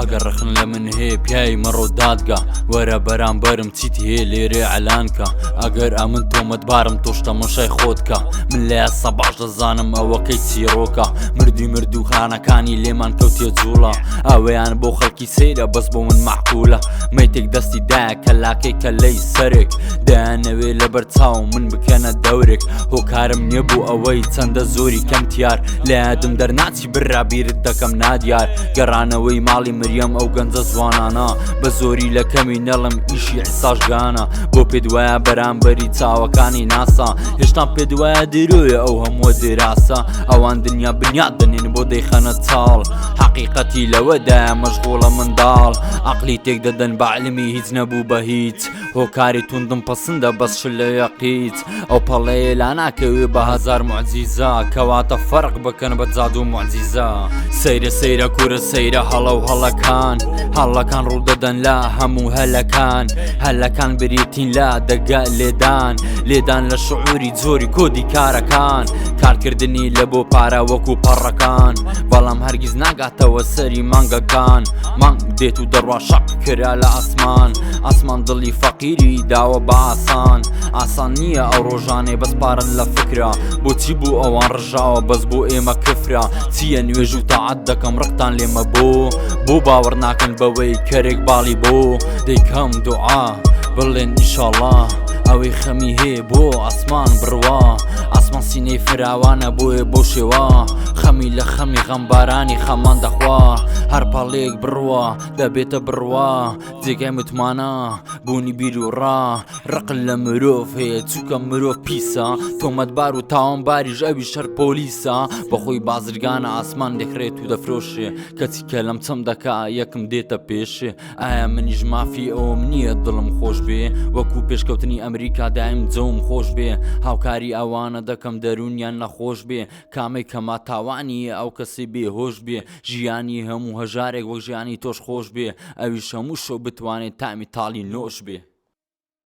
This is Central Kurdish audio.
ئەگەر ڕەخنە لە من هەیە پیاوی مەڕۆ دادگا وەرە بەرامبەرم چیت هەیە لێرێ عەلانکە ئەگەر ئەمن تۆمەتبارم تۆش تەمەشای خۆت کە من لە یاسا باش دەزانم ئەوەکەی چیڕۆکە مردوی مردووخانەکانی لێمان کەوتیە جوڵە ئەوەیان بۆ خەڵکی سەیرە بەس بۆ من مەعقولە مەیتێک دەستی دایە کەلاکەی کەلەی سەرێک دەیانەوێ لەبەر چاو من بکەنە دەورێک هۆکارم نییە بۆ ئەوەی چەندە زۆری کەم تیار لە یادم دەرناچی برا بیرت دەکەم نادیار گەڕانەوەی ماڵی مریەم ئەو گەنجە زوانانە بە زۆری لە کەمی نەڵم ئیشی عیساش گانە بۆ پێت وایە بەرامبەری چاوەکانی ناسا هێشتا پێت وایە درۆیە ئەو هەمووە دراسە ئەوان دنیا بنیات دەنێن بۆ دەیخەنە چاڵ حەقیقەتی لەوەدایە مەشغوڵە منداڵ عەقلی تێک دەدەن بە علمی هیچ نەبوو بە هیچ هۆکاری توندم پەسندە بەس شلەیە قیچ ئەو پەڵەیە لا ناکەوێ بە هەزار موعجیزە کەواتە فەرق بکەن بە جادوو موعجیزە سەیرە سەیرە کورە سەیرە هەڵە و هەڵەکان هەڵەکان ڕوودەدەن لە هەموو هەلەکان هەلەکان بریتین لە دەگە لێدان لێدان لە شعوری جۆری کۆدی کارەکان کارکردنی لە بۆ پارە وەکو پەڕەکان بەڵام هەرگیز ناگاتەوە سەری مانگەکان مانگ دێت و دەڕوا شەق کرا لە ئاسمان ئاسمان دڵی فەقیری داوە بە ئاسان ئاسان نییە ئەو ڕۆژانەی بەس پارە لە فکرە بۆچی بۆ ئەوان ڕژاوە بەس بۆ ئێمە کفرە چییە نوێژ و تاعەت دەکەم ڕقتان لێمە بۆ بۆ باوەڕ ناکەن بەوەی کەرێک باڵی بۆ دەیکەم دوعا بڵێن ئیشاڵا ئەوەی خەمی هەیە بۆ ئاسمان بڕوا ئاسمان سینەی فراوانە بۆیە بۆ شێوە خەمی لە خەمی غەمبارانی خەمان دەخوا هەر پەڵێک بڕوا دەبێتە بڕوا جێگای متمانە بوونی بیر و ڕا ڕق لە مرۆڤ هەیە چونکە مرۆڤ پیسە تۆمەتبار و تاوانباریش ئەویش هەر پۆلیسە بەخۆی بازرگانە ئاسمان دەکڕێت و دەفرۆشێ کەچی کە لەم چەم دەکا یەکم دێتە پێشێ ئایا منیش مافی ئەوم نییە دڵم خۆش بێ وەکو پێشکەوتنی ئەمریکا دایم جەوم خۆش بێ هاوکاری ئەوانە دەکەم دەروونیان نەخۆش بێ کامەی کەما تاوانی ئەو کەسی بێ هۆش بێ ژیانی هەموو هەژارێک وەک ژیانی تۆش خۆش بێ ئەویش هەموو شەو بتوانێت تامی تاڵی نۆش بێ.